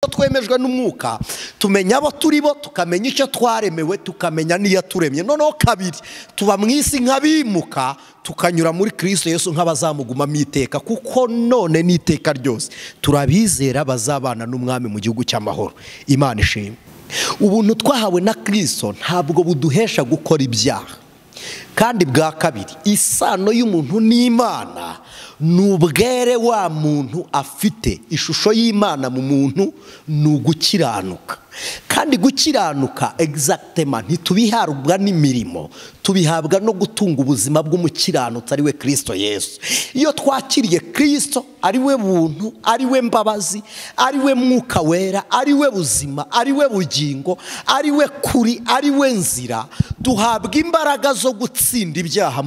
Twemejwe n'umwuka tumenya abo turi bo, tukamenya icyo twaremewe, tukamenya n'iyaturemye. Noneho kabiri, tuba mu isi nk'abimuka, tukanyura muri Kristo Yesu nk'abazamugumamo iteka, kuko none n'iteka ryose turabizera bazabana n'umwami mu gihugu cy'amahoro. Imana ishimwe. Ubuntu twahawe na Kristo ntabwo buduhesha gukora ibyaha. Kandi bwa kabiri, isano y'umuntu n'Imana ni ubwere wa muntu afite ishusho y'Imana mu muntu, ni ugukiranuka. Kandi gukiranuka exactement ntitubihabwa n'imirimo, tubihabwa no gutunga ubuzima bw'umukiranutsi ari we Kristo Yesu. Iyo twakiriye Kristo ari we buntu, ari we mbabazi, ari we mwuka wera, ari we buzima, ari we bugingo, ari we kuri, ari we nzira, duhabwa imbaraga zo gutsinda ibyaha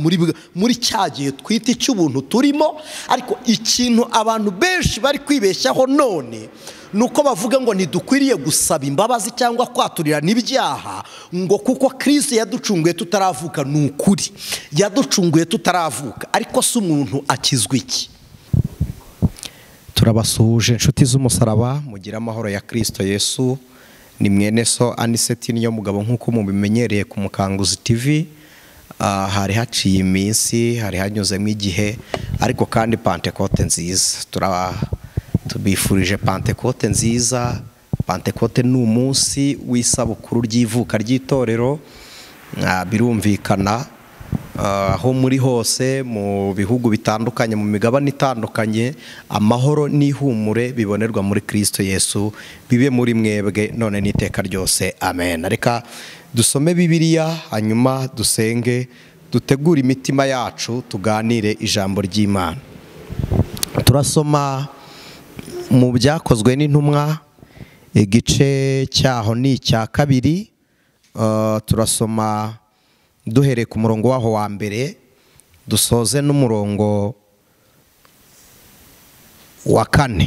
muri cya gihe twita icy'ubuntu turimo. Ariko ikintu abantu benshi bari kwibeshyaho none nuko bavuga ngo ntidukwiriye gusaba imbabazi cyangwa kwaturira n'ibyaha, ngo kuko Kristo yaducunguye tutaravuka. Ni ukuri, yaducunguye tutaravuka, ariko si umuntu akizwa iki? Turabasuhuje inshuti z'umusaraba, mugira amahoro ya Kristo Yesu. Ni mwene so Aniseti niyo mugabo, nk'uko mubimenyereye ku Mukanguzi TV. Hari haciye iminsi, hari hanyuzemo igihe, ariko kandi Pantekote nziza. Tubifurije Pantekote nziza. Pantekote ni umunsi w'isabukuru ry'ivuka ry'itorero, birumvikana aho muri hose mu bihugu bitandukanye, mu migabane itandukanye, amahoro n'ihumure bibonerwa muri Kristo Yesu bibe muri mwebwe none n'iteka ryose, amen. Reka dusome Bibiliya hanyuma dusenge, dutegure imitima yacu, tuganire ijambo ry'Imana. Turasoma mu Byakozwe n'Intumwa, igice cyaho ni icya 2. Turasoma duhereye ku murongo waho wa mbere, dusoze n'umurongo wa 4.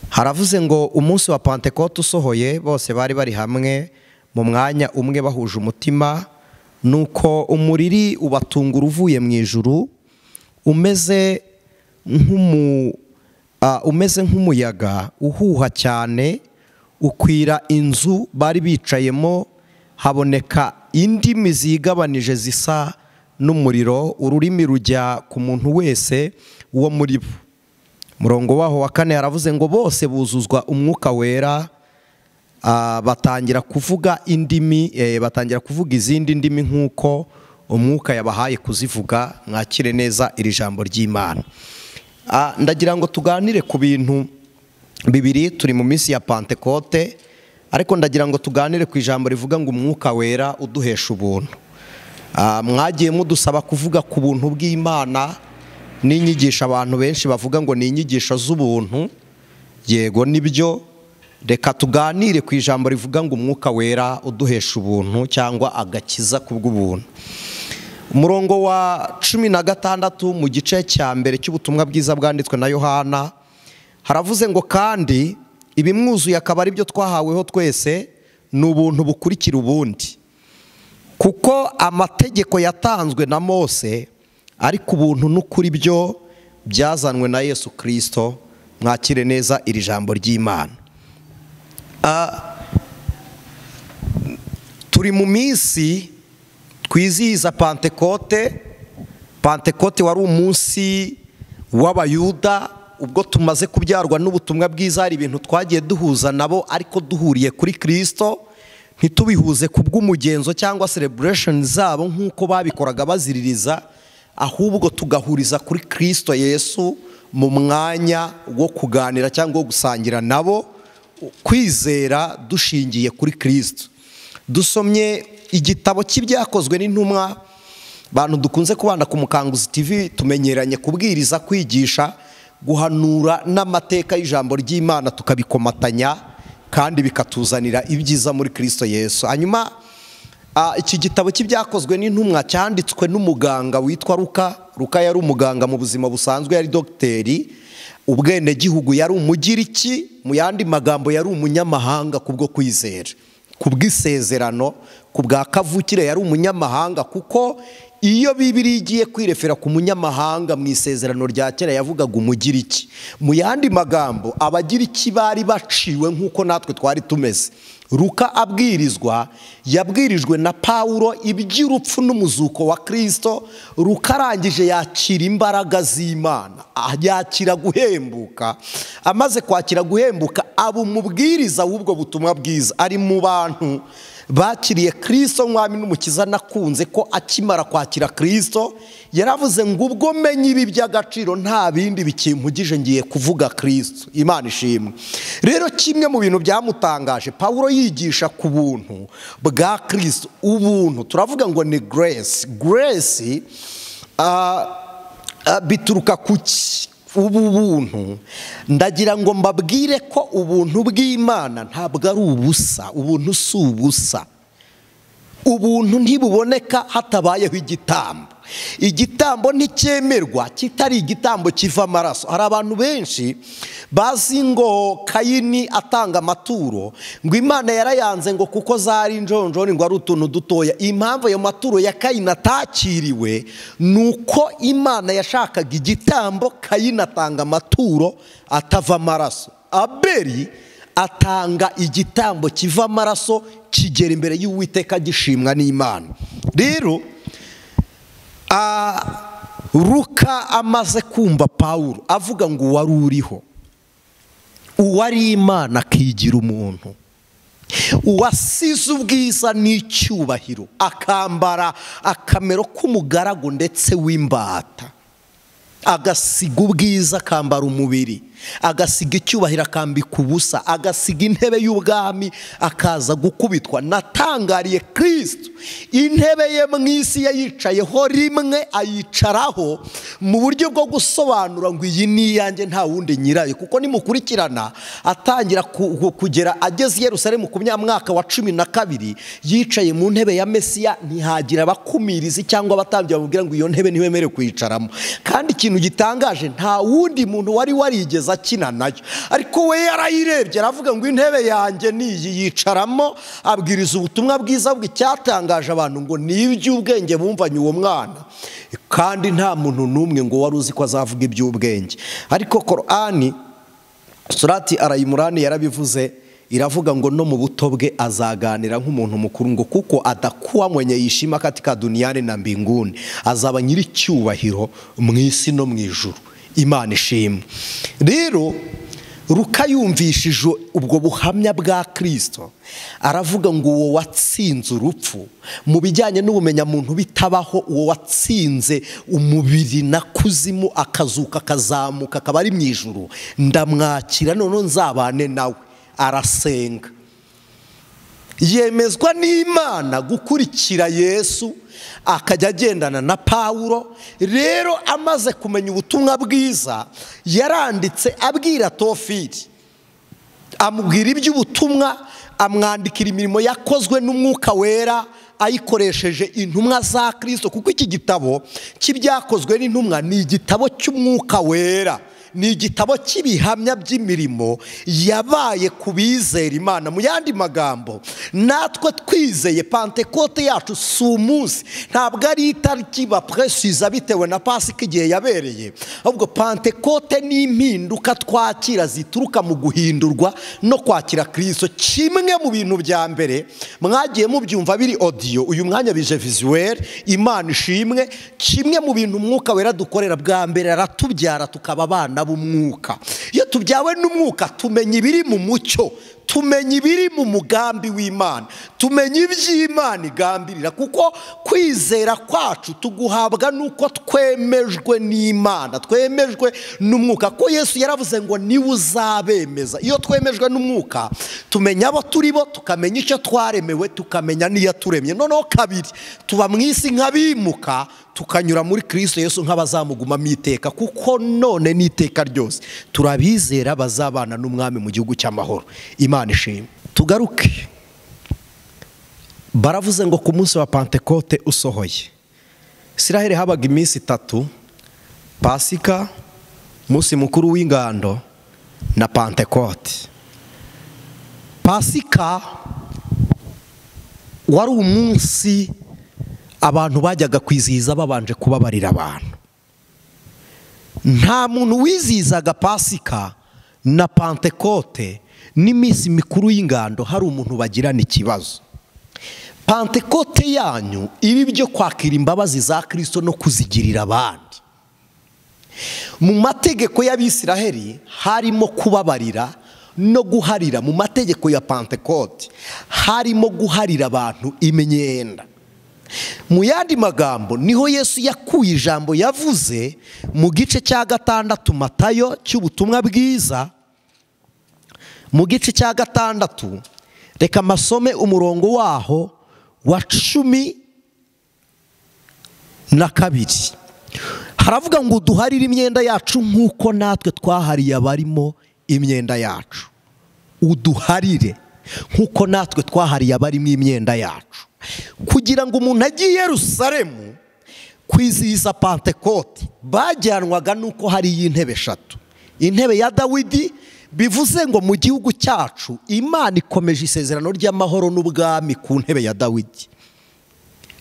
Haravuze ngo umunsi wa Pantekote usohoye, bose bari bari hamwe mu mwanya umwe bahuje umutima, nuko umuriri ubatungura uvuye mu ijuru umeze nk'umuyaga uhuha cyane, ukwira inzu bari bicayemo, haboneka indimi zigabanije zisa n'umuriro, ururimi rujya ku muntu wese uwo muri bo. Murongo waho wa 4 yaravuze ngo bose buzuzwa umwuka wera, batangira kuvuga indimi, batangira kuvuga izindi ndimi nk'uko umwuka yabahaye kuzivuga. Mwakire neza iri jambo ry'Imana. Ndagira ngo tuganire ku bintu bibiri. Turi mu minsi ya Pantekote, ariko ndagira ngo tuganire ku ijambo rivuga ngo umwuka wera uduhesha ubuntu. Mwagiye mudusaba kuvuga ku buntu bw'Imana n'inyigisho abantu benshi bavuga ngo ni inyigisho z'ubuntu. Yego nibyo, reka tuganire ku ijambo rivuga ngo umwuka wera uduhesha ubuntu cyangwa agakiza kubw'ubuntu. Umurongo wa 16 mu gice cya mbere cy'ubutumwa bwiza bwanditswe na Yohana, haravuze ngo kandi ibimwuzuye akaba ari byo twahaweho twese, ni ubuntu bukurikira ubundi, kuko amategeko yatanzwe na Mose, ariko ubuntu n'ukuri byo byazanwe na Yesu Kristo. Mwakire neza iri jambo ry'Imana. Turi mu minsi twizihiza Pantekote. Pantekote wari umunsi w'Abayuda. Ubwo tumaze kubyarwa n'ubutumwa bwiza, hari ibintu twagiye duhuza nabo, ariko duhuriye kuri Kristo, ntitubihuze ku bw'umugenzo cyangwa celebration zabo nk'uko babikoraga baziririza, ahubwo tugahuriza kuri Kristo Yesu mu mwanya wo kuganira cyangwa wo gusangira nabo kwizera dushingiye kuri Kristo. Dusomye igitabo cy'Ibyakozwe n'Intumwa. Bantu dukunze kubana ku Mukanguzi TV, tumenyeranye kubwiriza, kwigisha, guhanura n'amateka y'ijambo ry'Imana, tukabikomatanya kandi bikatuzanira ibyiza muri Kristo Yesu. Hanyuma iki gitabo cy'Ibyakozwe n'Intumwa cyanditswe n'umuganga witwa Luka. Luka yari umuganga mu buzima busanzwe, yari dogiteri, ubwenegihugu yari Umugiriki, mu yandi magambo yari umunyamahanga kubwo kwizera, kubw'isezerano, kubwa kavukire yari umunyamahanga, kuko Iyo Bibiliya igiye kwirefera ku munyamahanga mu isezerano rya kera yavugaga Umugiriki. Mu yandi magambo, Abagiriki bari baciwe nk'uko natwe twari tumeze. Luka abwirizwa, yabwirijwe na Pawulo iby'urupfu n'umuzuko wa Kristo. Luka arangije yakira imbaraga z'Imana, yakira guhembuka. Amaze kwakira guhembuka, aba umubwiriza w'ubwo butumwa bwiza. Ari mu bantu bakiriye Kristo mwami n'umukiza. Nakunze ko akimara kwakira Kristo yaravuze ngo ubwo menye ibi by'agaciro nta bindi bikimpugije, ngiye kuvuga Kristo. Imana ishimwe. Rero kimwe mu bintu byamutangaje, Pawulo yigisha ku buntu bwa Kristo. Ubuntu turavuga ngo ni grace. Grace bituruka kuki? Ubu buntu, ndagira ngo mbabwire ko ubuntu bw'Imana ntabwo ari ubusa. Ubuntu si ubusa. Ubuntu ntibuboneka hatabayeho igitambo. Igitambo nticyemerwa kitari igitambo kiva amaraso. Hari abantu benshi bazi ngo Kayini atanga amaturo, ngo Imana yarayanze ngo kuko zari injonjoni, ngo ari utuntu dutoya. Impamvu ayo maturo ya Kayini atakiriwe ni uko Imana yashakaga igitambo. Kayini atanga amaturo atava amaraso. Abeli atanga igitambo kiva amaraso, kigera imbere y'Uwiteka gishimwa n'Imana. Rero Luka amaze kumva Pawulo avuga ngo uwari uriho, uwari Imana akigira umuntu, uwasize ubwiza n'icyubahiro akambara akamero k'umugaragu ndetse w'imbata, agasiga ubwiza akambara umubiri, agasiga icyubahiro akambika ubusa, agasiga intebe y'ubwami akaza gukubitwa. Natangariye Kristo, intebe ye mu isi yayicayeho rimwe, ayicaraho mu buryo bwo gusobanura ngo iyi ni iyanjye nta wundi nyirayo. Kuko nimukurikirana atangira kugera ageze i Yerusalemu ku mwaka wa 12, yicaye mu ntebe ya Mesiya, ntihagira abakumirizi cyangwa abatambyi bamubwira ngo iyo ntebe ntiwemerewe kuyicaramo. Kandi ikintu gitangaje, nta wundi muntu wari warigeze akina nayo, ariko we yarayirebye aravuga ngo intebe yanjye niyi, yicaramo abwiriza ubutumwa bwiza. Bw'icyatangaje abantu ngo ni iby'ubwenge bumvanye uwo mwana, kandi nta muntu n'umwe ngo wari uzi ko azavuga iby'ubwenge. Ariko Korani Surati Arayimurani yarabivuze, iravuga ngo no mu buto bwe azaganira nk'umuntu mukuru, ngo kuko adakuwa mwenye yishima katika duniani na mbinguni, azaba nyiri cyubahiro mu isi no mu ijuru. Imana ishimwe. Rero Luka yumvishije ubwo buhamya bwa Kristo, aravuga ngo uwo watsinze urupfu mu bijyanye n'ubumenyamuntu bitabaho, uwo watsinze umubiri na kuzimu akazuka akazamuka akaba ari mu ijuru, ndamwakira none nzabane nawe. Arasenga, yemezwa n'Imana gukurikira Yesu, akajya agendana na Pawulo. Rero amaze kumenya ubutumwa bwiza, yaranditse abwira Tofili, amubwira iby'ubutumwa, amwandikira imirimo yakozwe n'Umwuka Wera ayikoresheje intumwa za Kristo. Kuko iki gitabo cy'ibyakozwe n'intumwa ni igitabo cy'Umwuka Wera, ni igitabo cy'ibihamya by'imirimo yabaye ku bizera Imana. Mu yandi magambo, natwe twizeye Pantekote yacu si umunsi, ntabwo ari itariki bapresiza bitewe na Pasika igihe yabereye, ahubwo Pantekote ni impinduka twakira zituruka mu guhindurwa no kwakira Kristo. Kimwe mu bintu bya mbere mwagiye mubyumva biri audio, uyu mwanya bije visuel, Imana ishimwe. Kimwe mu bintu Umwuka Wera dukorera bwa mbere, aratubyara tukaba abana b'umwuka. Iyo tubyawe n'umwuka tumenya ibiri mu mucyo, tumenya ibiri mu mugambi w'Imana, tumenya iby'Imana igambirira. Kuko kwizera kwacu tuguhabwa nuko twemejwe n'Imana, twemejwe n'umwuka. Ko Yesu yaravuze ngo niwe uzabemeza. Iyo twemejwe n'umwuka tumenya abo turi bo, tukamenya icyo twaremewe, tukamenya n'iyaturemye. Noneho kabiri, tuba mu isi nk'abimuka, tukanyura muri Kristo Yesu nk'abazamugumamo iteka, kuko none n'iteka ryose turabizera bazabana n'umwami mu gihugu cy'amahoro. Imana ishimwe. Tugaruke, baravuze ngo ku munsi wa Pantekote usohoye, Isiraheli habaga iminsi 3: Pasika, umunsi mukuru w'ingando na Pantekote. Pasika wari umunsi Abantu bajyaga kwizihiza babanje kubabarira abantu. Nta muntu wizihizaga Pasika na Pantekote n'iminsi mikuru y'ingando hari umuntu bagirana ikibazo. Pantekote yanyu ibi byo kwakira imbabazi za Kristo no kuzigirira abandi. Mu mategeko y'Abisiraheli harimo kubabarira no guharira. Mu mategeko ya Pantekote harimo guharira abantu imyenda. Mu yandi magambo niho Yesu yakuye ijambo yavuze mu gice cya 6 Matayo cy'ubutumwa bwiza. Mu gice cya 6 reka masome umurongo waho wa 12. Haravuga ngo duharire imyenda yacu nk'uko natwe twahariye abarimo imyenda yacu. Uduharire nk'uko natwe twahariye abarimo imyenda yacu. Kugira ngo umuntu agiye i Yerusalemu kwizihiza Pantekote bajyanwaga nuko hari intebe 3. Intebe ya Dawidi, bivuze ngo mu gihugu cyacu Imana ikomeje isezerano ry'amahoro n'ubwami ku ntebe ya Dawidi.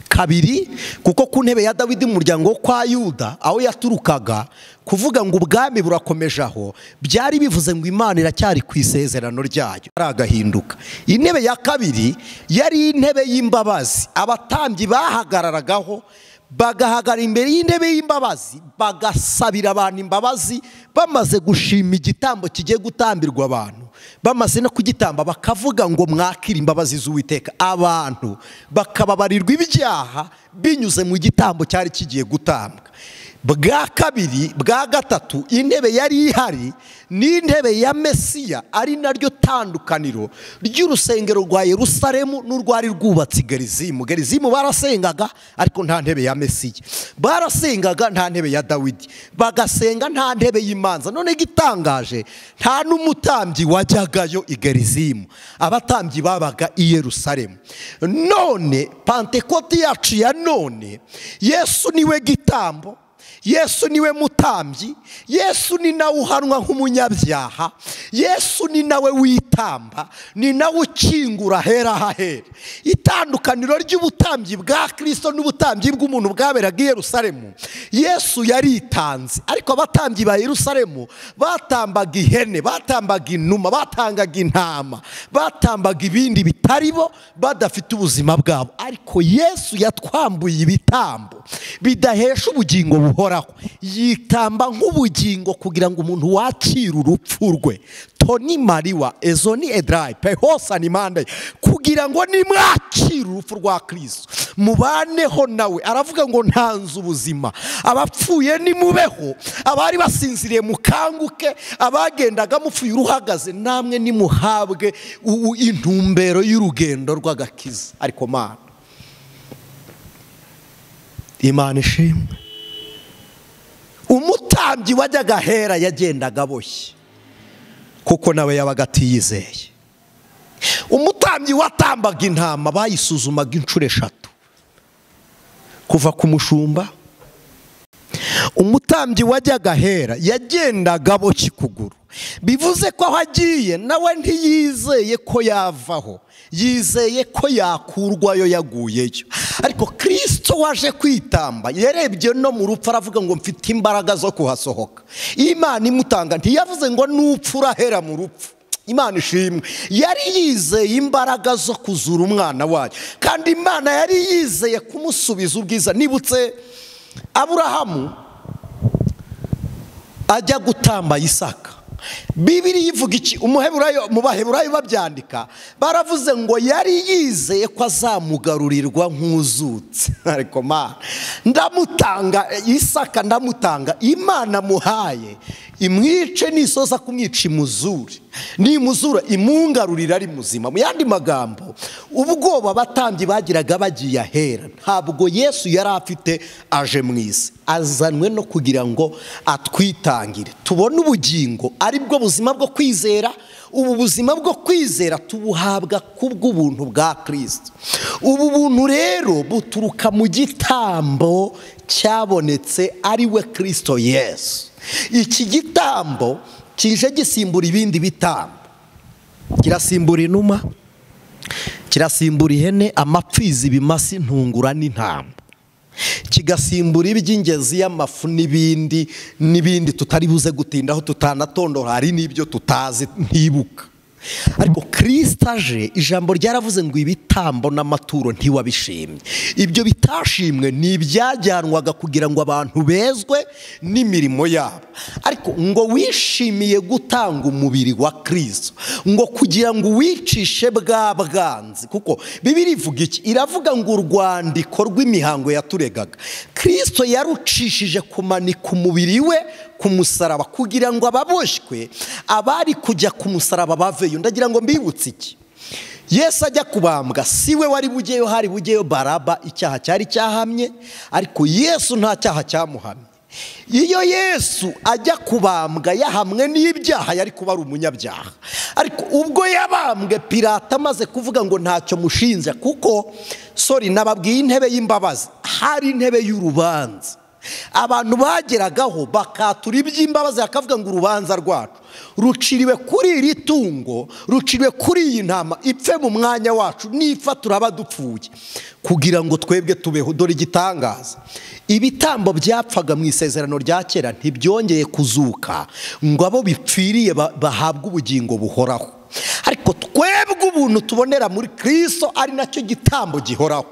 Kabiri, kuko ku ntebe ya Dawidi mu muryango kwa Yuda aho yaturukaga, kuvuga ngo ubwami burakomeje aho byari bivuze ngo Imana iracyari ku isezerano ryayo aragahinduka. Intebe ya kabiri yari intebe y'imbabazi. Abatambyi bahagararagaho bagahagara imbere y'intebe y'imbabazi bagasabira abantu imbabazi, bamaze gushima igitambo kigiye gutambirwa abantu, bamaze no kugitamba bakavuga ngo mwakire imbabazi z'Uwiteka. Abantu bakababarirwa ibyaha binyuze mu gitambo cyari kigiye gutambwa. Bwa kabiri, bwa gatatu, intebe yari ihari ni intebe ya Mesiya, ari naryo tandukaniro ry'urusengero rwa Yerusalemu n'urwari rwubatse Gerizimu. Gerizimu barasengaga ariko nta ntebe ya Mesiya, barasengaga nta ntebe ya Dawidi, bagasenga nta ntebe y'imanza. None gitangaje nta n'umutambyi wajyagayo i Gerizimu, abatambyi babaga i Yerusalemu. None Pantekote yacu ya none, Yesu niwe gitambo, Yesu niwe mutambyi, Yesu ni nawe uhanwa nk'umunyabyaha, Yesu ni nawe witamba, ni nawe ukingura hera hahera. Itandukaniro ry'ubutambyi bwa Kristo n'ubutambyi bw'umuntu bwaberaga i Yerusalemu, Yesu yaritanze, ariko abatambyi ba Yerusalemu batambaga ihene, batambaga inuma, batangaga intama, batambaga ibindi bitaribo badafite ubuzima bwabo. Ariko Yesu yatwambuye ibitambo bidahesha ubugingo buhoraho, yitamba nk'ubugingo kugira ngo umuntu wakire urupfu rwe. Toni mariwa ezoni edrai pehosa ni mande, kugira ngo nimwakire urupfu rwa Kristo mubaneho nawe. Aravuga ngo ntanze ubuzima, abapfuye nimubeho, abari basinziriye mukanguke, abagendaga mupfuye uruhagaze namwe nimuhabwe intumbero y'urugendo rw'agakiza. Ariko Mana, Imana ishimwe. Umutambyi wajyaga ahera yagendaga aboshye kuko nawe yabaga atiyizeye. Umutambyi watambaga intama bayisuzumaga inshuro 3 kuva ku mushumba. Umutambyi wajyaga ahera yagendaga aboshye ukuguru, bivuze ko aho agiye nawe ntiyizeye ko yavaho, yizeye ko yakurwayo yaguyeyo. Ariko Kristo waje kwitamba yarebye no mu rupfu aravuga ngo mfite imbaraga zo kuhasohoka. Imana imutanga ntiyavuze ngo nupfu urahera mu rupfu. Imana ishimwe, yari yizeye imbaraga zo kuzura umwana wayo, kandi Imana yari yizeye kumusubiza ubwiza. Nibutse Aburahamu ajya gutamba Isaka, Bibiri ivuga iki? Umuheburayo, mu Baheburayo babyandika baravuze ngo yari yizeye ko azamugarurirwa nk'uzutse. Ariko Mana, ndamutanga Isaka, ndamutanga, Imana muhaye imwice nisoza kumwica imuzure, nimuzura imungarurira ari muzima. Mu yandi magambo, ubwoba abatambyi bagiraga bagiye ahera ntabwo Yesu yari afite aje mu isi, azanwe no kugira ngo atwitangire tubone ubugingo, aribwo buzima bwo kwizera. Ubu buzima bwo kwizera tubuhabwa kubw'ubuntu bwa Kristo. Ubu buntu rero buturuka mu gitambo cyabonetse ari we Kristo Yesu. Iki gitambo kije gisimbura ibindi bitambo, kirasimbura inuma, kirasimbura ihene, amapfizi, ibimasi, intungura n'intama. Kigasimbura iby'ingezi y'amafu n'ibindi n'ibindi tutari buze gutindaho, tutanatondora, hari n'ibyo tutazi ntibuka. Ariko Kristo aje, ijambo ryaravuze ngo ibitambo n'amaturo ntiwabishimye. Ibyo bitashimwe ni ibyajyanwaga kugira ngo abantu bezwe n'imirimo yabo. Ariko ngo wishimiye gutanga umubiri wa Kristo, ngo kugira ngo uwicishe bwa bwanzi. Kuko Bibiliya ivuga iki? Iravuga ngo urwandiko rw'imihango yaturegaga Kristo yarucishije kumanika umubiri we ku musaraba, kugira ngo ababoshywe abari kujya ku musaraba baveyo. Ndagira ngo mbibutse iki: Yesu ajya kubambwa si we wari bugeyo, hari bugeyo Baraba, icyaha cyari cyahamye, ariko Yesu nta cyaha cyamuhamye. Iyo Yesu ajya kubambwa yahamwe n'ibyaha, yari kuba ari umunyabyaha. Ariko ubwo yabambwe, Pilato amaze kuvuga ngo ntacyo mushinja, kuko sorry nababwiye intebe y'imbabazi, hari intebe y'urubanza. Abantu bageragaho bakatura iby'imbabazi, bakavuga ngo urubanza rwacu ruciriwe kuri iri tungo, ruciriwe kuri iyi ntama, ipfe mu mwanya wacu, nipfa turaba dupfuye, kugira ngo twebwe tubeho. Dore igitangaza: ibitambo byapfaga mu isezerano rya kera ntibyongeye kuzuka ngo abo bipfiriye bahabwe ubugingo buhoraho. Ariko twebwe ubuntu tubonera muri Kristo, ari nacyo gitambo gihoraho.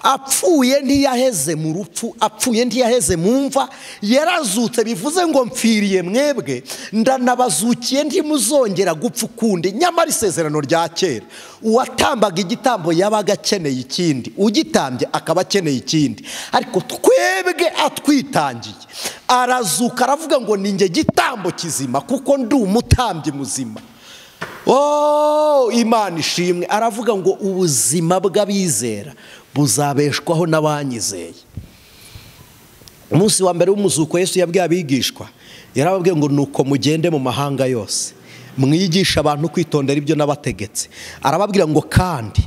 Apfuye ntiyaheze mu rupfu, apfuye ntiyaheze mu mva, yarazutse. Bivuze ngo mpfiriye mwebwe, ndanabazukiye, ntimuzongera gupfa ukundi. Nyamara isezerano rya kera, uwatambaga igitambo yabaga akeneye ikindi, ugitambye akaba akeneye ikindi. Ariko twebwe atwitangiye, arazuka, aravuga ngo ninjye gitambo kizima, kuko ndi umutambyi muzima. Oh, Imana ishimwe. Aravuga ngo ubuzima bw'abizera buzabeshwaho n'abanyizeye. Umunsi wa mbere w'umuzuko, Yesu yabwiye abigishwa, yarababwiye ngo nuko mugende mu mahanga yose, mwigisha abantu kwitondera ibyo nabategetse. Arababwira ngo kandi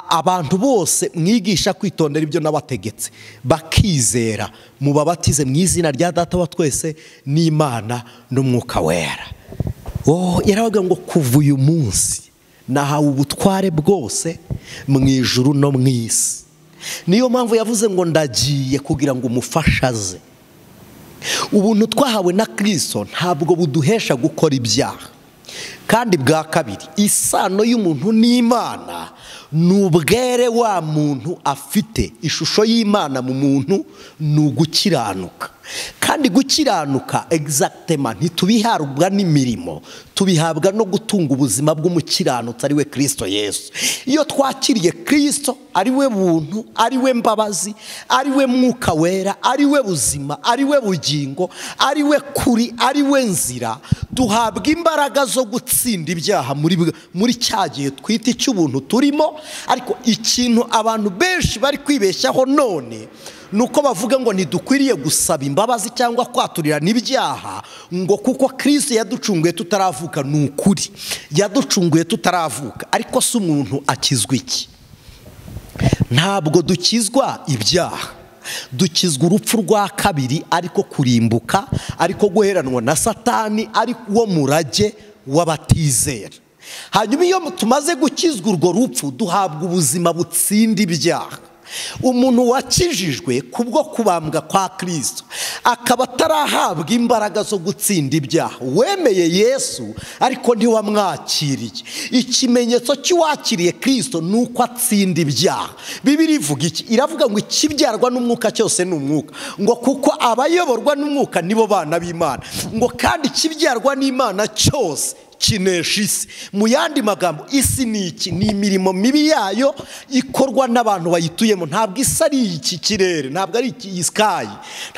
abantu bose mwigisha kwitondera ibyo nabategetse bakizera, mubabatize mu izina rya Data wa twese n'Imana n'Umwuka Wera. Oh, yarababwira ngo kuva uyu munsi nahawe ubutware bwose mu ijuru no mu isi. Niyo mpamvu yavuze ngo ndagiye kugira ngo umufashe aze. Ubuntu twahawe na Kristo ntabwo buduhesha gukora ibyaha. Kandi bwa kabiri, isano y'umuntu n'Imana ni ubwere wa muntu afite. Ishusho y'Imana mu muntu ni ugukiranuka. Kandi gukiranuka exactement ntitubihabwa n'imirimo, tubihabwa no gutunga ubuzima bw'umukiranutsi ari we Kristo Yesu. Iyo twakiriye Kristo, ari we buntu, ari we mbabazi, ari we Mwuka Wera, ari we buzima, ari we bugingo, ari we kuri, ari we nzira, duhabwa imbaraga zo gutsinda ibyaha muri cya gihe twita icy'ubuntu turimo. Ariko ikintu abantu benshi bari kwibeshyaho none nuko bavuga ngo ntidukwiriye gusaba imbabazi cyangwa kwaturira n'ibyaha, ngo kuko Kristo yaducunguye tutaravuka. Ni ukuri, yaducunguye tutaravuka. Ariko si umuntu akizwa iki? Ntabwo dukizwa ibyaha, dukizwa urupfu rwa kabiri, ariko kurimbuka, ariko guheranwa na Satani, ari wo murage w'abatizera. Hanyuma iyo tumaze gukizwa urwo rupfu, duhabwa ubuzima butsinda ibyaha. Umuntu wakijijwe kubwo kubambwa kwa Kristo akaba atarahabwa imbaraga zo gutsinda ibyaha, wemeye Yesu ariko ntiwamwakiriye. Ikimenyetso cy'uwakiriye Kristo ni uko atsinda ibyaha. Bibiliya ivuga iki? Iravuga ngo ikibyarwa n'umwuka cyose ni umwuka, ngo kuko abayoborwa n'umwuka nibo bana b'Imana, ngo kandi ikibyarwa n'Imana cyose kinesha isi. Mu yandi magambo, isi ni iki? Ni imirimo mibi yayo ikorwa n'abantu bayituyemo. Ntabwo isi ari iki kirere, ntabwo ari iyi sky,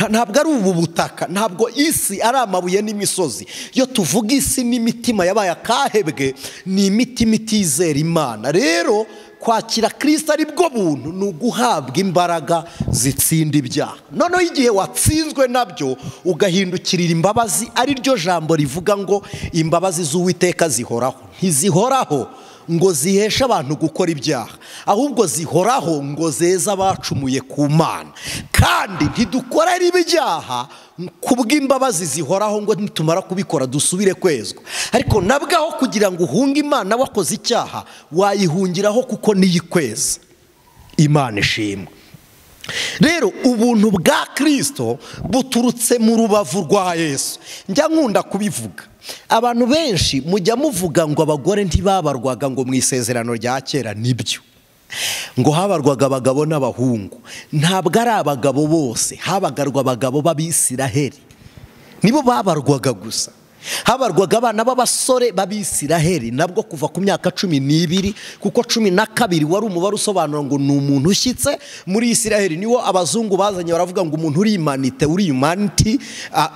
ntabwo ari ubu butaka, ntabwo isi ari amabuye n'imisozi. Iyo tuvuga isi n'imitima yabaye akahebwe, ni imitima itizera Imana. Rero kwakira Kristo ari bwo buntu ni uguhabwa imbaraga zitsinda ibyaha. Noneho igihe watsinzwe nabyo ugahindukirira imbabazi, ari ryo jambo rivuga ngo imbabazi z'Uwiteka zihoraho. Ntizihoraho ngo ziheshe abantu gukora ibyaha, ahubwo zihoraho ngo zeze abacumuye ku Mana. Kandi ntidukorera ibyaha kubw'imbabazi zihoraho ngo nitumara kubikora dusubire kwezwa. Ariko nabwo aho kugira ngo uhunge Imana wakoze icyaha, wayihungiraho kuko niyikweza. Imana ishimwe. Rero ubuntu bwa Kristo buturutse mu rubavu rwa Yesu. Njya nkunda kubivuga, abantu benshi mujya muvuga ngo abagore ntibabarwaga ngo mu isezerano rya kera. Nibyo, ngo habarwaga abagabo n'abahungu. Ntabwo ari abagabo bose, habagarwa abagabo b'Abisiraheli, nibo babarwaga gusa. Habarwaga abana b'abasore b'Abisiraheli, nabwo kuva ku myaka 12, kuko 12 wari umubare usobanura ngo ni umuntu ushyitse muri Isiraheli. Niwo abazungu bazanye baravuga ngo umuntu uri imanite, uri humanity,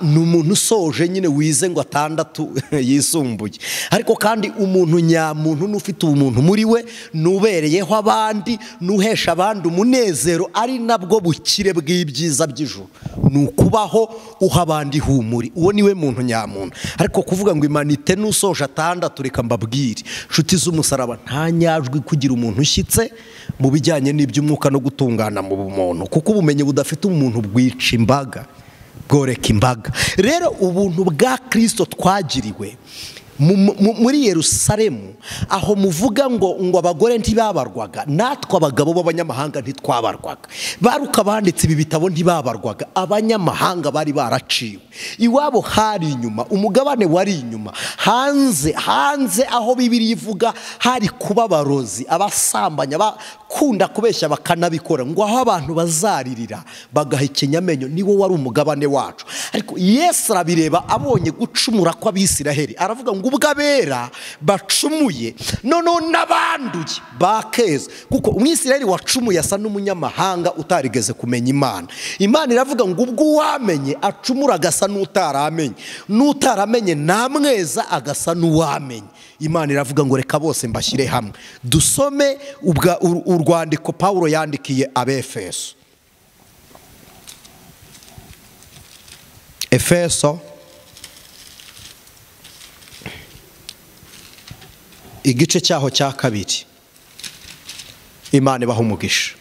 ni umuntu usoje nyine wize ngo 6 yisumbuye. Ariko kandi umuntu nyamuntu n'ufite ubumuntu muri we, nubereyeho abandi, nuhesha abandi umunezero, ari nabwo bukire bw'ibyiza by'ijuru, ni ukubaho uha abandi humuri. Uwo niwe muntu nyamuntu. Ariko kuvuga ngo imanite n'usoje 6, reka mbabwire nshuti z'umusaraba, nta nyajwi kugira umuntu ushyitse mu bijyanye n'iby'umwuka no gutungana mu bumuntu, kuko ubumenyi budafite umuntu bwica imbaga, bworeka imbaga. Rero ubuntu bwa Kristo twagiriwe muri Yerusalemu, aho muvuga ngo abagore ntibabarwaga, natwe abagabo b'abanyamahanga ntitwabarwaga. Baruka banditse ibi bitabo ntibabarwaga, abanyamahanga bari baraciwe. Iwabo hari inyuma, umugabane wari inyuma, hanze hanze aho Bibiliya ivuga hari kuba abarozi, abasambanya, bakunda kubeshya bakanabikora, ngo aho abantu bazaririra bagahekenya amenyo, niwo wari umugabane wacu. Ariko Yesu arabireba, abonye gucumura kw'Abisiraheli, aravuga ngo ubwo abera bacumuye noneho n'abanduye bakeza, kuko Umwisiraheli wacumuye asa n'umunyamahanga utarigeze kumenya Imana. Imana iravuga ngo ubwo uwamenye acumura agasa n'utaramenye, n'utaramenye namweza agasa n'uwamenye. Imana iravuga ngo reka bose mbashyire hamwe. Dusome urwandiko Pawulo yandikiye Abefeso. Efeso igice cyaho cya 2. Imana ibaha umugisha.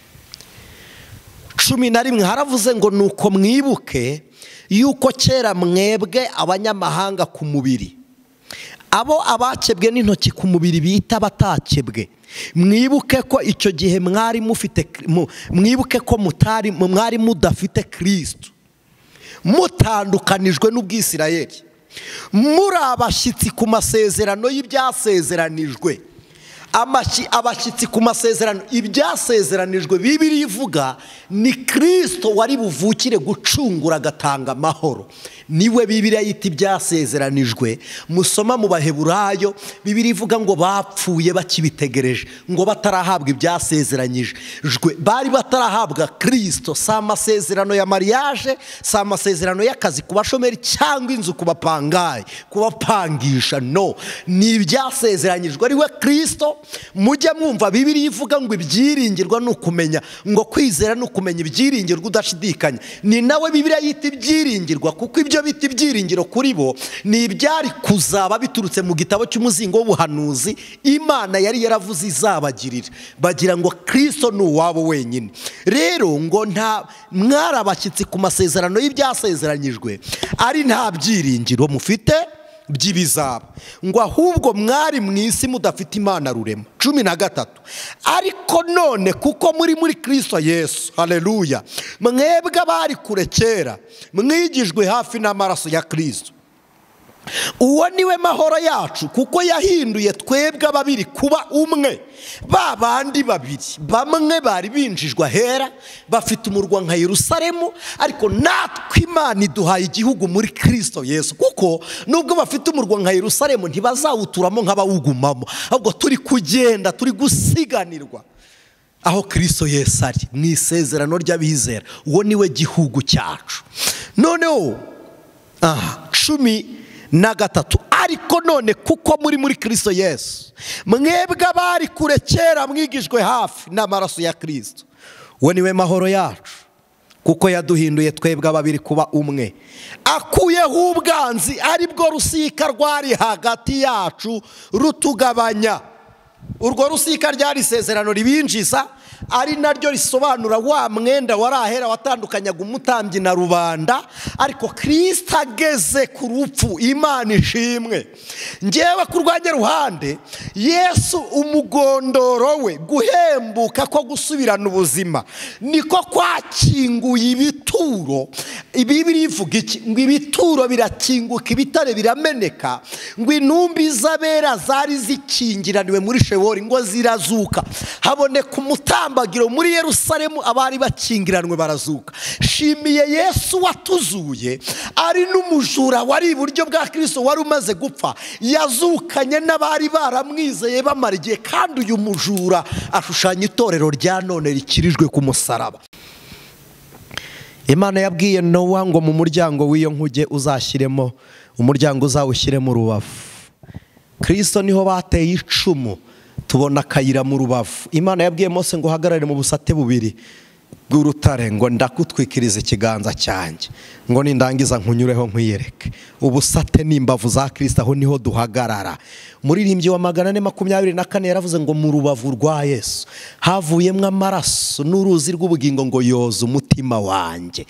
11 haravuze ngo nuko mwibuke yuko kera mwebwe abanyamahanga ku mubiri, abo abakebwe n'intoki ku mubiri bita batakebwe, mwibuke ko icyo gihe mwari mufite, mwibuke ko mutari mwari mudafite Kristo, mutandukanijwe n'ubwisirayeli, muri abashyitsi ku masezerano y'ibyasezeranijwe. Abashyitsi ku masezerano ibyasezeranijwe, Bibiliya ivuga ni Kristo wari buvukire gucungura agatanga amahoro. Niwe Bibiliya yita ibyasezeranijwe. Musoma mu Baheburayo, Bibiliya ivuga ngo bapfuye bakibitegereje, ngo batarahabwa ibyasezeranyijwe, bari batarahabwa Kristo. Si amasezerano ya mariage, si amasezerano y'akazi ku bashomeri cyangwa inzu ku bapangayi, kubapangisha, no, ni ibyasezeranyijwe ari we Kristo. Mujye mwumva Bibiliya ivuga ngo ibyiringirwa ni ukumenya, ngo kwizera ni ukumenya ibyiringirwa udashidikanya. Ni nawe Bibiliya yita ibyiringirwa, kuko ibyo bita ibyiringiro kuri bo ni ibyari kuzaba biturutse mu gitabo cy'umuzingo w'ubuhanuzi Imana yari yaravuze izabagirira. Bagira ngo Kristo ni uwabo wenyine. Rero ngo nta mwari abashyitsi ku masezerano y'ibyasezeranyijwe, ari nta byiringiro mufite by'ibizaba, ngo ahubwo mwari mu isi mudafite Imana rurema. 13 ariko none kuko muri Kristo Yesu, haleluya, mwebwe abari kure kera mwigijwe hafi n'amaraso ya Kristo. Uwo niwe mahoro yacu, kuko yahinduye twebwe ababiri kuba umwe. Ba bandi babiri, bamwe bari binjijwe ahera bafite umurwa nka Yerusalemu, ariko natwe Imana iduhaye igihugu muri Kristo Yesu. Kuko nubwo bafite umurwa nka Yerusalemu ntibazawuturamo nk'abawugumamo, ahubwo turi kugenda, turi gusiganirwa aho Kristo Yesu ari mu isezerano ry'abizera. Uwo niwe gihugu cyacu. Noneho 13 ariko none kuko muri Kristo Yesu, mwebwe abari kure kera mwigijwe hafi n'amaraso ya Kristo. Uwo niwe mahoro yacu, kuko yaduhinduye twebwe ababiri kuba umwe, akuyeho ubwanzi ari bwo rusika rwari hagati yacu rutugabanya. Urwo rusika ryari isezerano ribinjiza, ari naryo risobanura wa mwenda warahera watandukanyaga umutambyi na rubanda. Ariko Kristo ageze ku rupfu, Imana ishimwe. Ngewe ku rwanjye ruhande, Yesu umugondoro we, guhembuka ko gusubirana ubuzima, niko kwakinguye ibituro. Bibiri ivuga iki? Ngo ibituro birakinguka, ibitare birameneka, ngo intumbi z'abera zari zikingiraniwe muri Shewori ngo zirazuka, haboneka umutambagiro muri Yerusalemu, abari bakingiranwe barazuka. Shimiye Yesu watuzuye, ari n'umujura wari iburyo bwa Kristo wari umaze gupfa, yazukanye n'abari baramwizeye bamara igihe. Kandi uyu mujura ashushanya itorero rya none rikirijwe ku musaraba. Imana yabwiye Nowa ngo mu muryango w'iyo nkuge uzashyiremo umuryango uzawushyiremo urubavu. Kristo niho bateye icumu, tubona akayira mu rubavu. Imana yabwiye Mose ngo uhagarare mu busate bubiri bw'urutare, ngo ndakutwikiriza ikiganza cyanjye, ngo nindangiza nkunyureho nkwiyereke. Ubusate ni imbavu za Kristo, aho niho duhagarara. Muririmbyi wa 424 yaravuze ngo mu rubavu rwa Yesu havuyemo amaraso n'uruzi rw'ubugingo, ngo yoza umutima wanjye.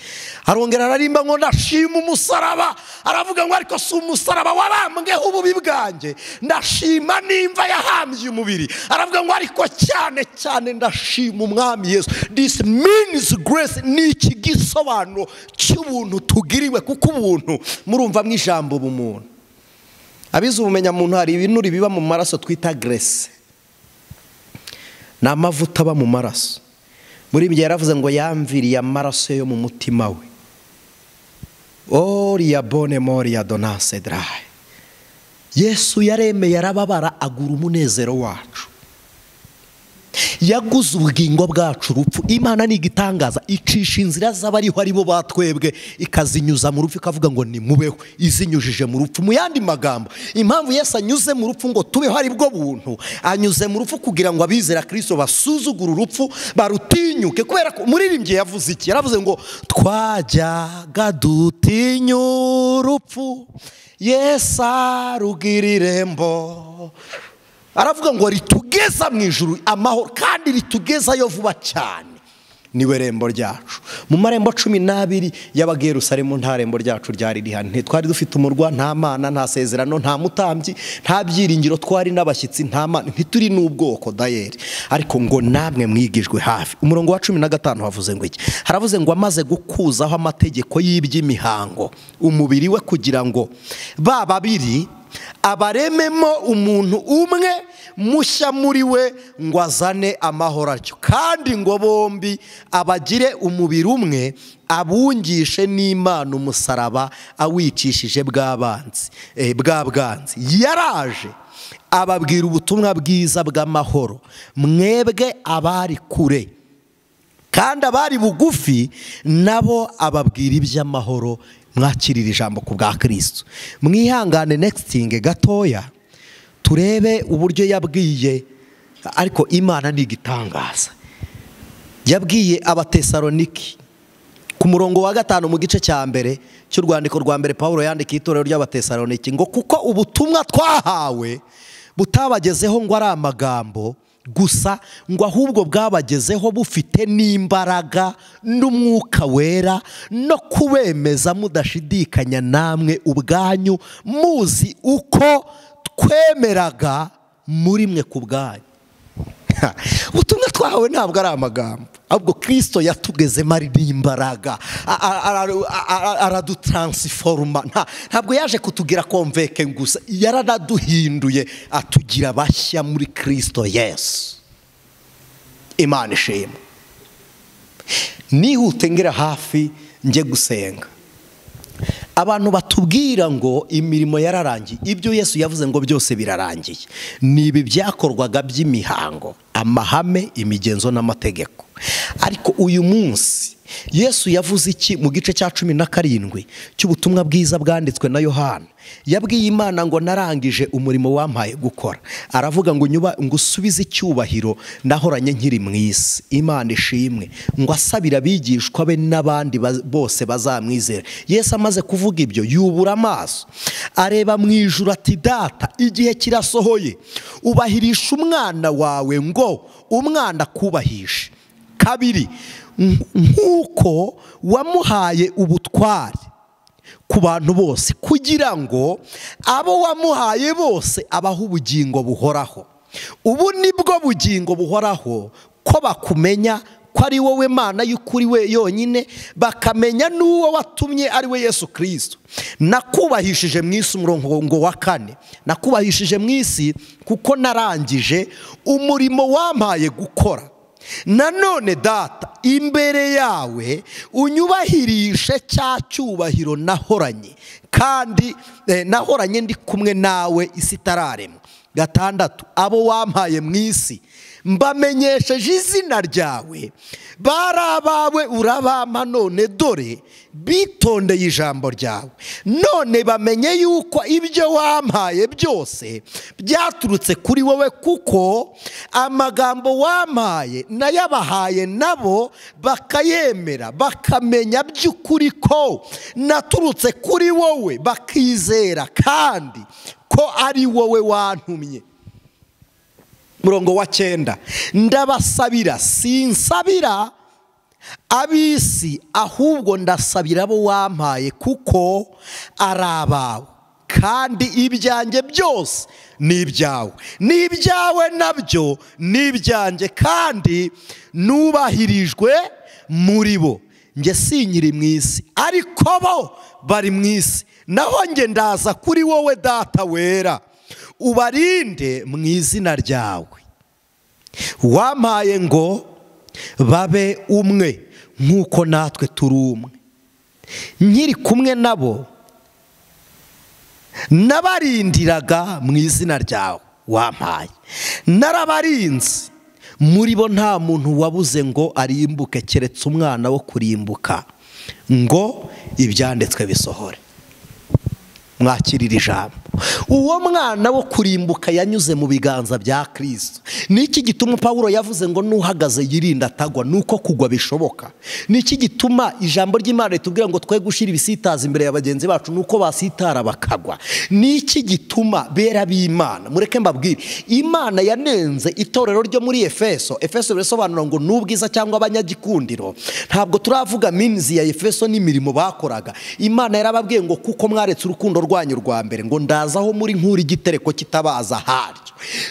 Arongera ararimba ngo ndashima umusaraba. Aravuga ngo ariko si umusaraba warambweho ububi bwanjye, ndashima n'imva yahambye umubiri. Aravuga ngo ariko cyane cyane ndashima umwami Yesu. This means grace, ni iki gisobanuro cy'ubuntu tugiriwe, kuko ubuntu murumva mu ijambo ubumuntu. Abize ubumenya muntu, hari ibinuri biba mu maraso twita grace, ni amavuta aba mu maraso. Muri ibyo yaravuze ngo yamviriye amaraso yo mu mutima we. Oriya bone moriya donase drahe. Yesu yaremeye arababara, agura umunezero wacu, yaguze ubugingo bwacu urupfu. Imana ni igitangaza, icisha inzira z'abariho aribo batwebwe, ikazinyuza mu rupfu, ikavuga ngo nimubeho, izinyujije mu rupfu. Mu yandi magambo, impamvu Yesu anyuze mu rupfu ngo tubeho ari bwo buntu, anyuze mu rupfu kugira ngo abizera Kristo basuzugure urupfu, barutinyuke. Kubera ko muririmbyi yavuze iki? Yaravuze ngo twajyaga dutinya urupfu, Yesu arugira irembo. Aravuga ngo ritugeza mu ijuru amahoro, kandi ritugezayo vuba cyane. Niwe rembo ryacu. Mu marembo 12 y'abaga Yerusalemu nta rembo ryacu ryari rihari. Ntitwari dufite umurwa, nta mana, nta sezerano, nta mutambyi, nta byiringiro, twari n'abashyitsi, nta mana, ntituri n'ubwoko dayeri. Ariko ngo namwe mwigijwe hafi. Umurongo wa 15 havuze ngo iki? Haravuze ngo amaze gukuzaho amategeko y'iby'imihango umubiri we, kugira ngo ba babiri abarememo umuntu umwe mushya muri we, ngo azane amahoro atyo, kandi ngo bombi abagire umubiri umwe, abungishe n'Imana umusaraba awicishije bw'abanzi bw'abwanzi. Yaraje ababwira ubutumwa bwiza bw'amahoro, mwebwe abari kure kandi abari bugufi nabo ababwira iby'amahoro. Mwakirira ijambo ku bwa Kristo. Mwihangane next thing gatoya turebe uburyo yabwiye. Ariko Imana ni igitangaza. Yabwiye Abatesaloniki ku murongo wa 5 mu gice cya mbere cy'urwandiko rwa mbere Paulo yandikiye itorero ry'Abatesaloniki, ngo kuko ubutumwa twahawe butabagezeho ngo ari amagambo gusa, ngo ahubwo bwabagezeho bufite n'imbaraga n'umwuka wera, no kubemeza mudashidikanya namwe ubwanyu, muzi uko twemeraga muri mwe ku bwanyu. Ubutumwa twahawe ntabwo ari amagambo, ahubwo Kristo yatugezemo ari n'imbaraga, aradutransforma. Ntabwo yaje kutugira konveke gusa, yaranaduhinduye atugira bashya muri Kristo Yesu. Imana ishimwe. Nihute ngera hafi njye gusenga. Abantu batubwira ngo imirimo yararangiye, ibyo Yesu yavuze ngo byose birarangiye, ni ibi byakorwaga by'imihango, amahame, imigenzo n'amategeko. Ariko uyu munsi Yesu yavuze iki mu gice cya 17 cy'ubutumwa bwiza bwanditswe na Yohana? Yabwiye Imana ngo narangije umurimo wampaye gukora. Aravuga ngo nyuba ngusubize icyubahiro nahoranye nkiri mu isi. Imana ishimwe. Ngo asabira abigishwa be n'abandi bose bazamwizera. Yesu amaze kuvuga ibyo yubura amaso areba mu ijuru ati Data, igihe kirasohoye, ubahirisha umwana wawe ngo umwana akubahishe. Kabiri, nk'uko wamuhaye ubutware ku bantu bose, kugira ngo abo wamuhaye bose abahe ubugingo buhoraho. Ubu nibwo bugingo buhoraho, ko bakumenya ko ari wowe Mana y'ukuri we yonyine, bakamenya n'uwo watumye ari we Yesu Kristo. Nakubahishije mu isi, umurongo wa 4, nakubahishije mu isi kuko narangije umurimo wampaye gukora. Nanone Data, imbere yawe unyubahirishe cya cyubahiro nahoranye, kandi nahoranye ndi kumwe nawe isi itararemwa. 6, abo wampaye mu isi mbamenyesheje izina ryawe, bari abawe urabampa, none dore bitondeye ijambo ryawe. None bamenye yuko ibyo wampaye byose byaturutse kuri wowe, kuko amagambo wampaye nayabahaye nabo bakayemera, bakamenya by'ukuri ko naturutse kuri wowe, bakizera kandi ko ari wowe wantumye. Murongo wa 9, ndabasabira, sinsabira ab'isi, ahubwo ndasabira abo wampaye, kuko ari abawe, kandi ibyanjye byose ni ibyawe, n'ibyawe nabyo ni ibyanjye, kandi nubahirijwe muri bo. Njye sinkiri mu isi, ariko bo bari mu isi, naho njye ndaza kuri wowe Data wera, ubarinde mu izina ryawe wampaye ngo babe umwe nk'uko natwe turi umwe. Nkiri kumwe nabo nabarindiraga mu izina ryawe wampaye, narabarinze, muri bo nta muntu wabuze ngo arimbuke, keretse umwana wo kurimbuka, ngo ibyanditswe bisohore. Mwakirira ijambo. Uwo mwana wo kurimbuka yanyuze mu biganza bya Kristo. Niki gituma Paulo yavuze ngo nuhagaze yirinda atagwa? Nuko kugwa bishoboka. Niki gituma ijambo ry'Imana ritubwira ngo twe gushira ibisitaza imbere ya bagenzi bacu? Nuko basitara bakagwa. Niki gituma bera b'Imana, mureke mbabwire, Imana yanenze itorero ryo muri Efeso. Efeso bisobanura ngo nubwiza cyangwa abanyagikundiro. Ntabwo turavuga minzi ya Efeso n'imirimo bakoraga. Imana yarababwiye ngo kuko mwaretse urukundo rwanyu rwa mbere, ngo ndazaho muri nkuri igitereko kitabaza haryo.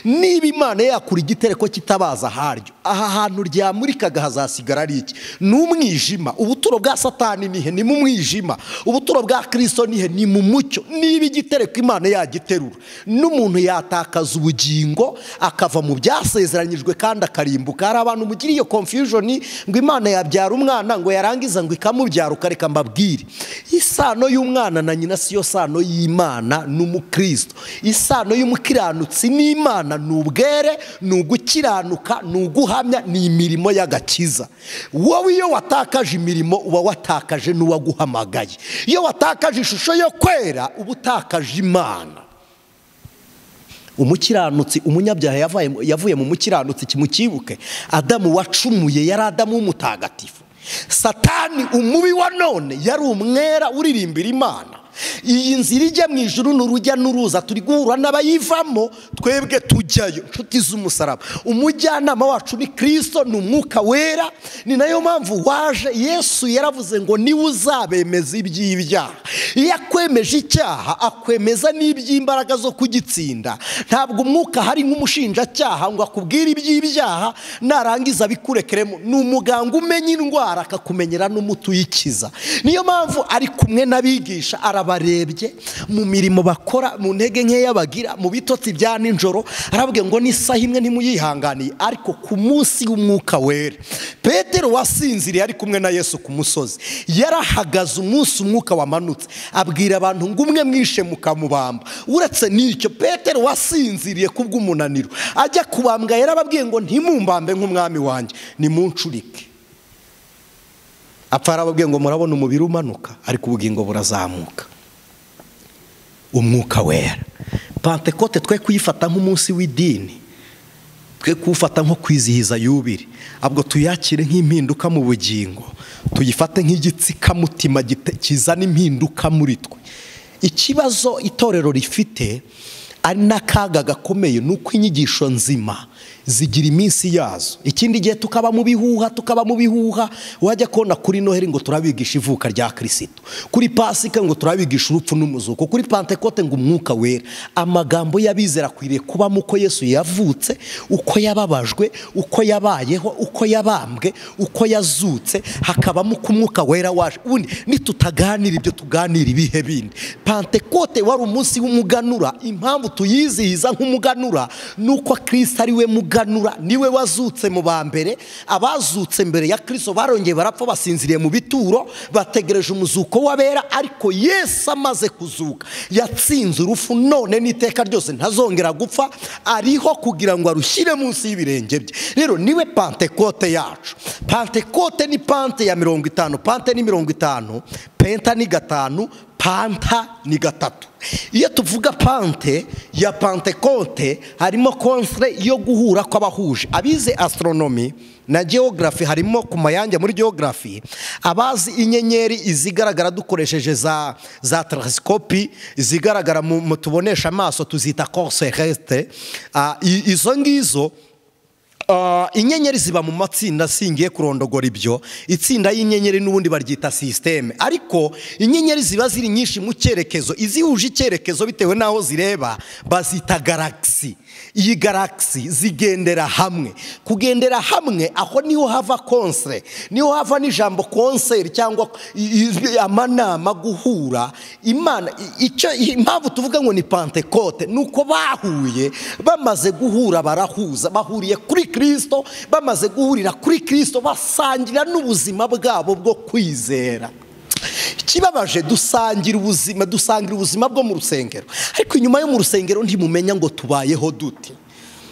Niba Imana yakura igitereko kitabaza haryo, aha hantu ryamurikaga hazasigara ari iki? Ni umwijima. Ubuturo bwa Satani nihe? Ni mu mwijima. Ubuturo bwa Kristo nihe? Ni mu mucyo. Niba igitereko Imana yagiterura, n'umuntu yatakaza ubugingo akava mu byasezeranyijwe kandi akarimbuka. Hari abantu mugira iyo confusion ngo Imana yabyara umwana ngo yarangiza ngo ikamubyara. Ukareka mbabwire, isano y'umwana na nyina siyo sano y'Imana n'umukristo. Isano y'umukiranutsi n'Imana ni ubwere, ni ugukiranuka, ni uguhamya, ni imirimo y'agakiza. Wowe iyo watakaje imirimo uba watakaje n'uwaguhamagaye. Iyo watakaje ishusho yo kwera uba utakaje Imana. Umukiranutsi, umunyabyaha yavuye mu mukiranutsi, kimukibuke. Adamu wacumuye yari Adamu w'umutagatifu. Satani umubi wa none yari umwera uririmbira Imana. Iyi nzira ijya mu ijuru n'urujya n'uruza, turi guhura n'abayivamo, twebwe tujyayo. Nshuti z'umusaraba, umujyanama wacu ni Kristo, ni umwuka wera. Ni nayo mpamvu waje. Yesu yaravuze ngo niwe uzabemeza iby'ibyaha. Iyo akwemeje icyaha akwemeza n'iby'imbaraga zo kugitsinda. Ntabwo umwuka hari nk'umushinjacyaha ngo akubwire iby'ibyaha narangiza abikurekeremo. Ni umuganga umenya indwara akakumenyera n'umuti uyikiza. Niyo mpamvu ari kumwe n'abigisha, arabarebye mu mirimo bakora, mu ntege nkeya bagira, mu bitotsi bya nijoro, arababwira ngo n'isaha imwe ntimuyihanganiye, ariko ku munsi w'umwuka wera. Petero wasinziriye ari kumwe na Yesu ku musozi, yarahagaze umunsi umwuka wamanutse, abwira abantu ngo umwe mwishe mukamubamba. Uretse n'icyo, Petero wasinziriye kubw'umunaniro ajya kubambwa, yarababwiye ngo ntimumbambe nk'umwami wanjye, nimuncurike. Apfa arababwiye ngo murabona umubiri umanuka ariko ubugingo burazamuka. Umwuka wera. Pantekote twe kuyifata nk'umunsi w'idini, twe kuwufata nko kwizihiza yubiri, ahubwo tuyakire nk'impinduka mu bugingo, tuyifate nk'igitsikamutima kizana impinduka muri twe. Ikibazo itorero rifite ari n'akaga gakomeye ni uko inyigisho nzima zigira iminsi yazo. Ikindi gihe tukaba mu bihuha, wajya kona kuri Noheli ngo turabigisha ivuka rya Kristo, kuri Pasika ngo turabigisha urupfu n'umuzuko, kuri Pantekote ngo umwuka wera. Amagambo y'abizera akwiriye kubamo uko Yesu yavutse, uko yababajwe, uko yabayeho, uko yabambwe, uko yazutse, hakabamo uko umwuka wera waje. Ubundi nitutaganira ibyo tuganira ibihe bindi. Pantekote wari umunsi w'umuganura. Impamvu tuyizihiza nk'umuganura nuko Kristo ari we muganura, niwe wazutse mu ba mbere. Abazutse mbere ya Kristo barongeye barapfa, basinziriye mu bituro, bategereje umuzuko w'abera. Ariko Yesu amaze kuzuka yatsinze urupfu, none n'iteka ryose ntazongera gupfa, ariho kugira ngo arushyire munsi y'ibirenge bye. Rero niwe Pantekote yacu. Pantekote ni pante ya 50, pante ni 50, penta ni 5, panta ni 3. Iyo tuvuga pante ya Pantekote harimo konsere yo guhura kw'abahuje. Abize astronomy na geography, harimo ku mayange muri geography, abazi inyenyeri izigaragara dukoresheje za telescope, izigaragara mu tubonesha amaso tuzita corps celeste. Izo ngizo inyenyeri ziba mu matsinda, singiye kurondogora ibyo. Itsinda y'inyenyeri n'ubundi baryita systeme, ariko inyenyeri ziba ziri nyinshi mu cyerekezo, izihuje icyerekezo bitewe naho zireba bazita galaxy. Iyi galaxy zigendera hamwe. Kugendera hamwe aho niho hava konsere, niho hava n'ijambo konseri cyangwa amanama, guhura. Imana icyo impamvu tuvuga ngo ni Pantekote nuko bahuye, bamaze guhura barahuza, bahuriye kuri Kristo, bamaze guhurira kuri Kristo basangira n'ubuzima bwabo bwo kwizera. Ikibabaje dusangira ubuzima, dusangira ubuzima bwo mu rusengero, ariko inyuma yo mu rusengero ntimumenya ngo tubayeho dute,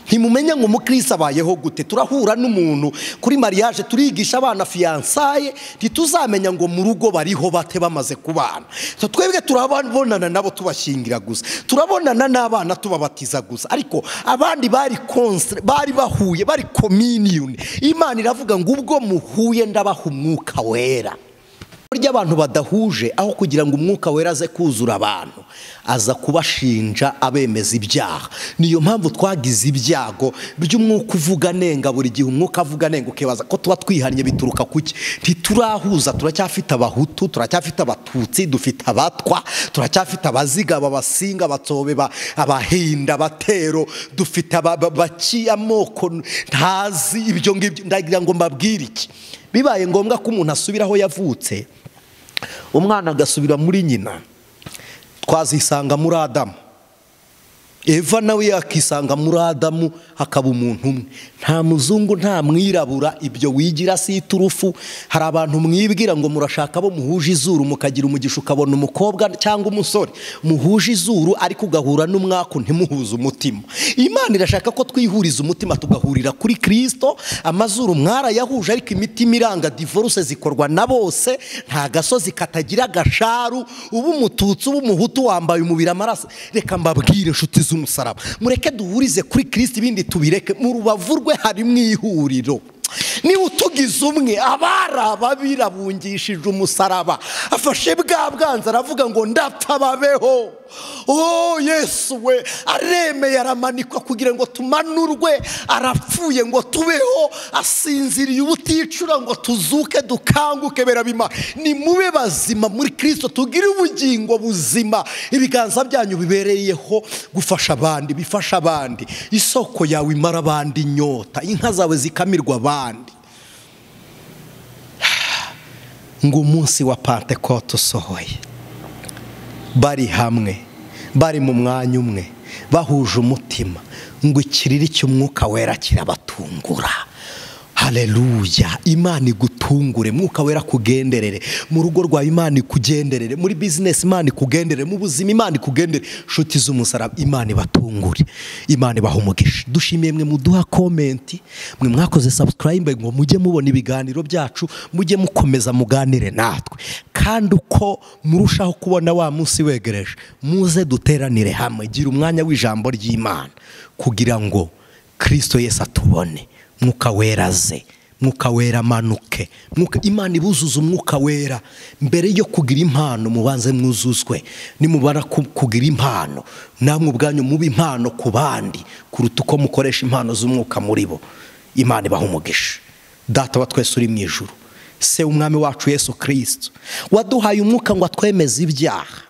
ntimumenya ngo umukristo abayeho gute. Turahura n'umuntu kuri mariage, turigisha abana fiançailles, ntituzamenya ngo mu rugo bariho bate bamaze kubana. Twebwe turabonana nabo tubashyingira gusa, turabonana n'abana tubabatiza gusa, ariko abandi bari konsere, bari bahuye, bari communion. Imana iravuga ngo ubwo muhuye ndabaha umwuka wera. Burya abantu badahuje, aho kugira ngo umwuka wera aze kuzura abantu, aza kubashinja abemeza ibyaha. Niyo mpamvu twagize ibyago by'umwuka uvuga nenga buri gihe. Umwuka avuga nenga ukibaza ko tuba twihannye bituruka kuki? Ntiturahuza, turacyafite abahutu, turacyafite abatutsi, dufite abatwa, turacyafite abazigaba, abasinga, abatsobe, abahinda, abatero, dufite abaki, amoko ntazi ibyo ngibyo. Ndagira ngo mbabwire iki: bibaye ngombwa ko umuntu asubira aho yavutse, umwana agasubira muri nyina, twazisanga muri Adamu. Eva nawe yakisanga muri Adamu, hakaba umuntu umwe. Nta muzungu, nta mwirabura, ibyo wigira si iturufu. Hari abantu mwibwira ngo murashaka bo muhuje izuru, mukagira umugisha ukabona umukobwa cyangwa umusore muhuje izuru, ariko ugahura n'umwaku ntimuhuze umutima. Imana irashaka ko twihuriza umutima tugahurira kuri Kristo. Amazuru mwarayahuje, ariko imitima iranga. Divorce zikorwa na bose, nta gasozi katagira agasharu. Ubu umututsi, ubu umuhutu, wambaye umubiri amaraso. Reka mbabwire inshuti z'umusaraba, mureke duhurize kuri Kristo, ibindi tubireke. Mu rubavu rwe harimo ihuriro. Niba utugize umwe, abari ababirabungishije umusaraba, afashe bwa bwanza aravuga ngo ndapfa babeho. Oh Yesu we aremeye aramanikwa kugira ngo tumanurwe, arapfuye ngo tubeho, asinziriye ubuticura ngo tuzuke dukanguke. Berabima ni mube bazima muri Kristo, tugire ubugingo buzima. Ibiganza byanyu bibereyeho gufasha abandi, bifasha abandi. Isoko yawe imara abandi inyota, inka zawe zikamirwa abandi. Ngo umunsi wa Pantekote usohoye, bari hamwe, bari mu mwanya umwe, bahuje umutima, ngo ikiriri cy'umwuka wera kirabatungura. Haleluya. Imana igutungure, Mwuka Wera kugenderere mu rugo rwawe, Imana ikugenderere muri business, Imana ikugenderere mu buzima, Imana ikugenderere. Nshuti z'umusaraba, Imana ibatungure, Imana ibaha umugisha. Dushimiye mwe muduha comment, mwe mwakoze subscribe ngo mujye mubona ibiganiro byacu, mujye mukomeza muganire natwe, kandi uko murushaho kubona wa munsi wegereje, muze duteranire hamwe. Gira umwanya w'ijambo ry'Imana kugira ngo Kristo Yesu atubone. Mwuka Wera aze, Mwuka Wera amanuke, Mwuka Imana ibuzuza Umwuka Wera. Mbere yo kugira impano mubanze mwuzuzwe, nimubara kugira impano namwe ubwanyu mube impano ku bandi kuruta uko mukoresha impano z'umwuka muri bo. Imana ibaha umugisha. Data wa twese uri mu ijuru, Se umwami wacu Yesu Kristo, waduhaye umwuka ngo atwemeze ibyaha,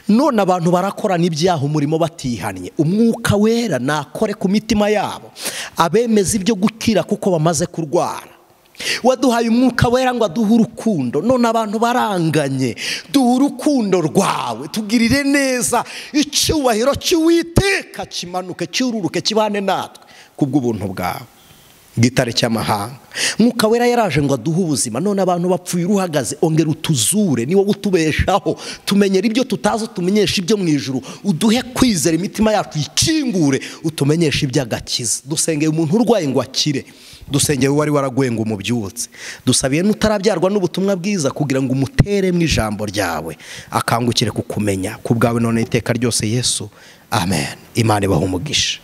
none abantu barakorana ibyaha umurimo batihannye. Umwuka Wera nakore ku mitima yabo, abemeza ibyo gukira kuko bamaze kurwara. Waduhaye Umwuka Wera ngo aduhe urukundo, none abantu baranganye. Duhe urukundo rwawe, tugirire neza, icyubahiro cy'Uwiteka kimanuke, cyururuke, kibane natwe kubw'ubuntu bwawe. Gitare cy'amahanga, Mwuka Wera yaraje ngo aduhe ubuzima, none abantu bapfuye uruhagaze. Ongera utuzure, ni wowe utubeshaho, tumenyera ibyo tutazi, utumenyesha ibyo mu ijuru, uduhe kwizera, imitima yacu ikingure, utumenyeshe iby'agakiza. Dusengeye umuntu urwaye ngo akire, dusengeye uwari waraguye ngo umubyutse, dusabiye n'utarabyarwa n'ubutumwa bwiza kugira ngo umutere mu ijambo ryawe, akangukire kukumenya ku bwawe none iteka ryose Yesu. Amen. Imana ibahe umugisha.